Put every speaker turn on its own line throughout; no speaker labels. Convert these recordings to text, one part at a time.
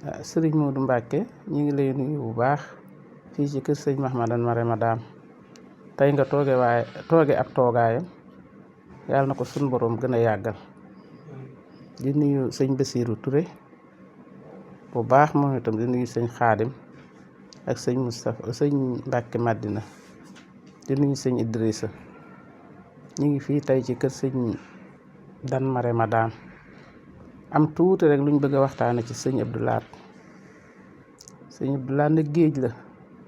Sëriñ Modou Mbacke ñu ngi lay nuyu bu baax fii ci kër sëñ Mahmadan Marema Daam tey nga tooge ab toogaayam yàlla na ko sunu borom gën a yàggal di nuyu sëñ Bassirou Touré bu baax moom itam di nuyu sëñ Xaadim ak sëñ Moustapha sëñ Mbacke Madina di nuyu sëñ Idrissa ñu ngi fii tey ci kër sëñ Dan Marema Daam am tuuti rek luñ bëgg a waxtaane ci sëñ Abdou Lahad nag géej la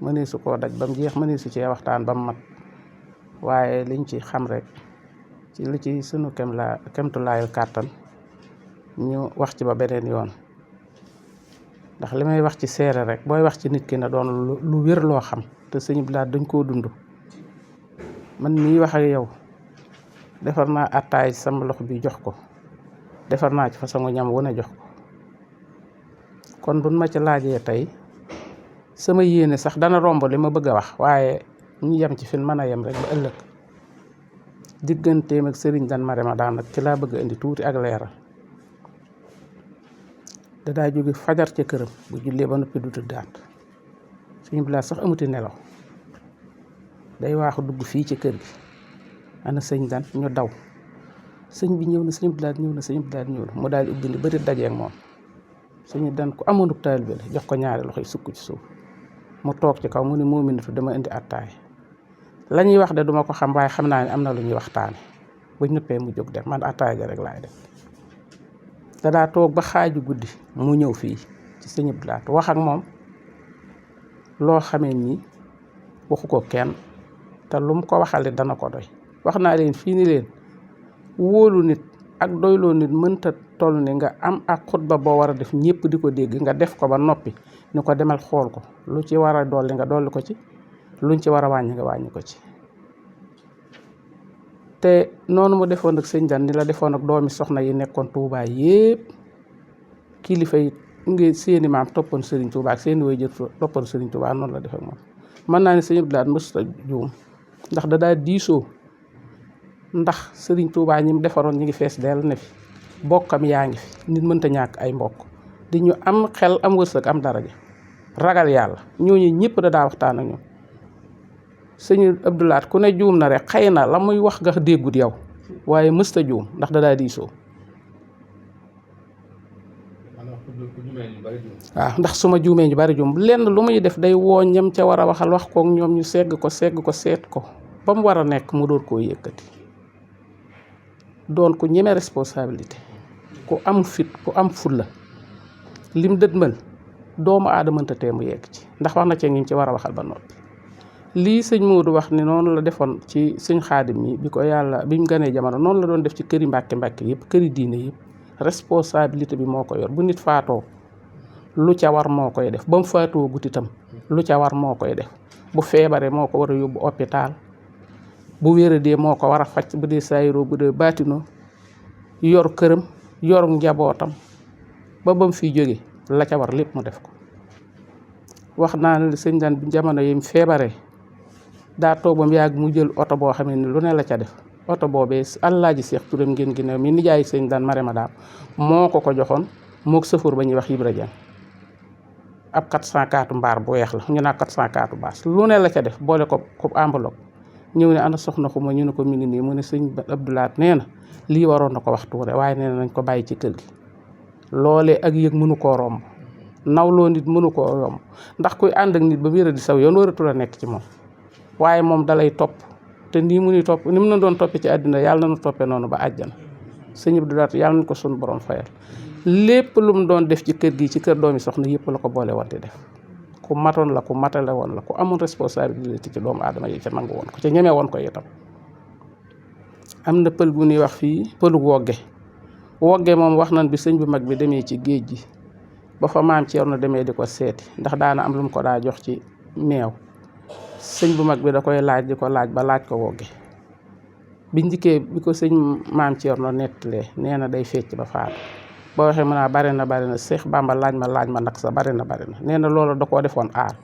mënee su koo daj ba mu jeex mënee su cee waxtaan ba mu mat waaye liñ ci xam rek ci li ci sunu kemtulaayal kàttan ñu wax ci ba beneen yoon ndax li may wax ci seere rek booy wax ci nit ki na doon lu wér loo xam te sëñ Abdou Lahad dañ koo dund man mii wax ak yow defar naa attaay sama loxo bi jox ko defar naa ci façon ñam wu ne jox ko kon buñ ma ci laajee tey sama yéene sax dana romb li ma bëgg a wax waaye ñu yem ci fin mën a yem rek ba ëllëg digganteem ak sëriñ Dan Marema Daam nag ci laa bëgg a indi tuuti ak leeral dadaa jóge fajar ca këram bu jullee ba noppi du tëddaat sëñ Abdou Lahad sax amuti nelaw day waaxu dugg fii ci kër gi ana sëñ Dan ñu daw sëñ bi ñëw na sëñ Abdou Lahad ñëw na sëñ Abdou Lahad ñëw na mu daal di ubbi ni bëri dajeeg moom sëñ Dan ku amoonub taalibe la jox ko ñaari loxo yi sukk ci suuf mu toog ci kaw mu ne moo minatu dama indi attaay la ñuy wax de duma ko xam waaye xam naa ne am na lu ñuy waxtaane buñ nëppee mu jóg dem man attaay ja rek laay def dadaa toog ba xaaju guddi mu ñëw fii ci sëñ Abdou Lahad wax ak moom loo xamee ni waxu ko kenn te lu mu ko waxale dana ko doy wax naa leen fii ni leen wóolu nit ak doyloo nit mënta toll ni nga am ak xutba boo war a def ñëpp di ko dégg nga def ko ba noppi ni ko demal xool ko lu ci war a dolli nga dolli ko ci luñ ci war a wàññi nga wàññi ko ci te noonu mu defoon ak sëñ Dan ni la defoon ak doomi soxna yi nekkoon Touba yépp kilifa yi ngi seeni maam toppoon Serigne Touba ak seeni way jër toppoon Serigne Touba noonu la def ak moom mën naa ne sëñ Abdou Lahad mësuta juum ndax da daa diisoo ndax Serigne Touba ñi mu defaroon ñi ngi fees dell ne fi bokkam yaa ngi fi nit mënta ñàkk ay mbokk di ñu am xel am wërsëg am daraja ragal yàlla ñooñu ñëpp da daa waxtaan ak ñoom sëñ Abdou Lahad ku ne juum na rek xëy na la muy wax nga déggut yow waaye mësta juum ndax da daa diisoo waaw ndax su ma juumee ñu bari juum lenn lu muy def day woo ñam ca war a waxal wax kook ñoom ñu segg ko seet ko ba mu war a nekk mu door koo yëkkati doon ku ñeme responsabilité ku am fit ku am fulla lim dëdmal doomu aadama mënta tee mu yegg ci ndax wax na ci ngi ci war a waxal ba noppi lii sëñ Modou wax ni noonu la defoon ci sëñ Xaadim mi bi ko yàlla bi mu ganee jamono noonu la doon def ci këri Mbàkke yëpp këri diine yëpp responsabilité bi moo ko yor bu nit faatoo lu ca war moo koy def ba mu faatoo gut itam lu ca war moo koy def bu feebaree moo ko war a yóbbu hôpital bu wéradee moo ko war a faj bu dee saayiroo bu dee baatinoo yor këram yor njabootam ba mu fiy jóge la ca war lépp mu def ko wax naa ne sëñ Dan bi jamono yi mu feebaree daa toog ba mu yàgg mu jël oto boo xam ne lu ne la ca def oto boobee Alaaji Seex Turam ngeen gi ne mi nijaay sëñ Dan Marema Daam moo ko joxoon mook sëfoor ba ñuy wax Ibra Jaan ab 404 mbaar bu weex la ñu naa 404 baas lu ne la ca def boole ko enveloppe ñëw ne ana soxna xuma ñu ne ko mi ngi nii mu ne sëñ Abdou Lahad nee na lii waroon na ko wax tuure waaye nee na nañ ko bàyyi ci kër gi loolee ak yëg mënu koo romb nawloo nit mënu koo romb ndax kuy ànd ak nit ba wéra di saw yoon waratul a nekk ci moom waaye moom dalay topp te nii mu ni topp ni mu na doon toppee ci àddina yàlla na toppee noonu ba àjjana sëñ Abdou Lahad yàlla na ko sun borom fayal lépp lu mu doon def ci kër gi ci kër doomi soxna yëpp la ko boole woon di def ku matoon la ku matale woon la ku amoon responsabilité ci doomu aadama yi ca nangu woon ko ca ñemee woon ko itam am na pël bu ñuy wax fii pëlu wogge moom wax nañ bi sëñ bu mag bi demee ci géej gi ba fa maam Ceerno demee di ko seeti ndax daana am lu mu ko daa jox ci meew sëñ bu mag bi da koy laaj di ko laaj ba laaj ko wogge bi njëkkee bi ko sëñ maam Ceerno nettalee nee na day fecc ba faatu boo waxee mën naa bari na Seex Bàmba laaj ma nag sa bari na nee na loolu da koo defoon aar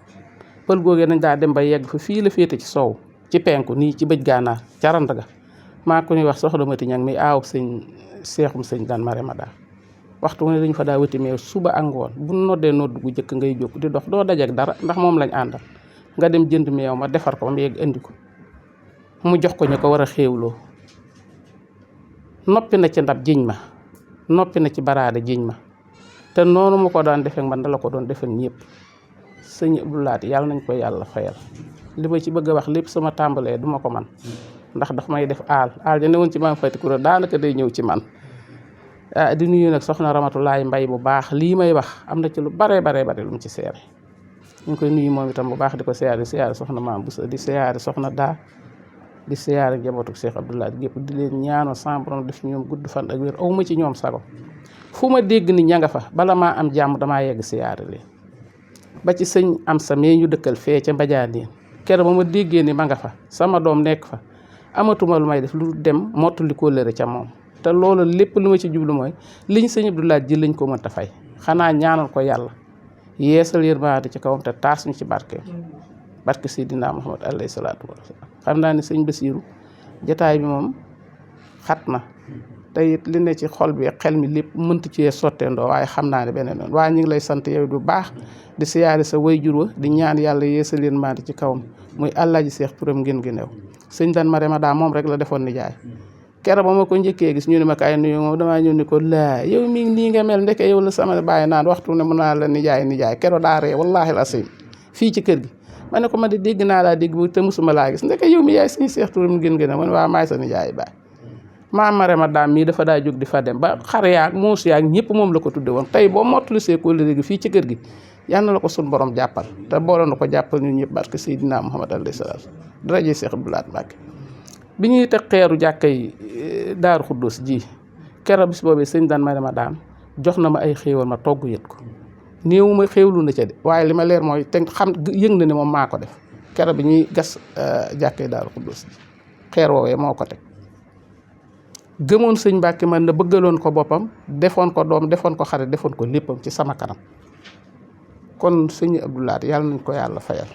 pël googee nañ daa dem ba yegg fa fii la féete ci sow ci penku nii ci bëj gànnaar carant ga maa ko ñuy wax soxna Mati Ñang mi aaw sëñ seexum sëñ Dan Marema Daam waxtu ne dañu fa daa wëti meew suba ak ngoon bu noddee nodd gu jëkk ngay jóg di dox doo dajeek dara ndax moom lañ àndal nga dem jënd meew ma defar ko ba mu yegg indi ko mu jox ko ñu ko war a xéewloo noppi na ci ndab jiñ ma noppi na ci baraade jiñ ma te noonu mu ko daan defee man da la ko doon defal ñëpp sëñ Abdou Lahad yàlla nañ ko yàlla fayal li ma ci bëgg a wax lépp sama tàmbalee duma ko man ndax daf may def aal ja ne woon ci maam Faty Koura daanaka day ñëw ci man di nuyu nag soxna Ramatulaay Mbay bu baax lii may wax am na ci lu bare lu mu ci seere ñu ngi koy nuyu moom itam bu baax di ko siyaare soxna maam Boussa di siyaare soxna daa di siyaare njabootu Cheikh Abdou Lahad gépp di leen ñaanal sama borom def ñoom gudd fan ak wér awma ci ñoom sago fu ma dégg ni ña nga fa bala maa am jàmm damaa yegg siyaare leen ba ci sëñ am sa mee ñu dëkkal fee ca Mbadiane kere ba ma déggee ni ma nga fa sama doom nekk fa amatuma lu may def lu dem mottali kóllëre ca moom te loolu lépp lu ma ci jublu mooy liñ sëñ Abdou Lahad ji lañ ko mënta fay xanaa ñaanal ko yàlla yeesal yërmande ci kawam te taas ñu ci barke Seydina Muhammad alayhi salaatu wa salaam xam naa ne sëñ Basiiru jataay bi moom xat na te it li ne ci xol bi xel mi lépp mëntu cee sotteendoo waaye xam naa ne beneen yoon waaye ñu ngi lay sant yow bu baax di siyaare sa wayjur wa di ñaan yàlla yeesal yërmande ci kawam muy Alaaji Seex Turam ngeen gi new sëñ Dan Marema daa moom rek la defoon nijaay kere ba ma ko njëkkee gis ñu ne ma kaay nuyu moom damaa ñëw ni ko laa yow mi nii nga mel ndeke yow la sama bàyyi naan waxtu ne mun naa la nijaay kero daa ree wallaahi asim fii ci kër gi ma ne ko ma di dégg naa laa dégg bu te musuma laa gis ndeke yow mi yaay sëñ Seex Turam ngeen gi new man waa maay sa nijaay baay maam Marema daam mii dafa daa jóg di fa dem ba xar yaag muus yaag ñëpp moom la ko tudde woon tey boo mottali see kóllëre gi fii ci kër gi yal na la ko sun borom jàppal te boole na ko jàppal ñun ñëpp barke Seydina Muhammad alayhi salaam daraje Seex Abdou Lahad Mbacké bi ñuy teg xeeru jàkka yi Daaru Xuddus ji keroog bis boobee sëñ Dan Marema daam jox na ma ay xéewal ma togg yët ko néew ma xéewlu na ca de waaye li ma leer mooy te xam yëg na ne moom maa ko def keroog bi ñuy gas jàkka yi Daaru Xuddus ji xeer woowee moo ko teg gëmoon sëñ Mbàkke man na bëggaloon ko boppam defoon ko doom defoon ko xarit defoon ko léppam ci sama kanam kon sëñ Abdou Lahad yàlla nañ ko yàlla fayal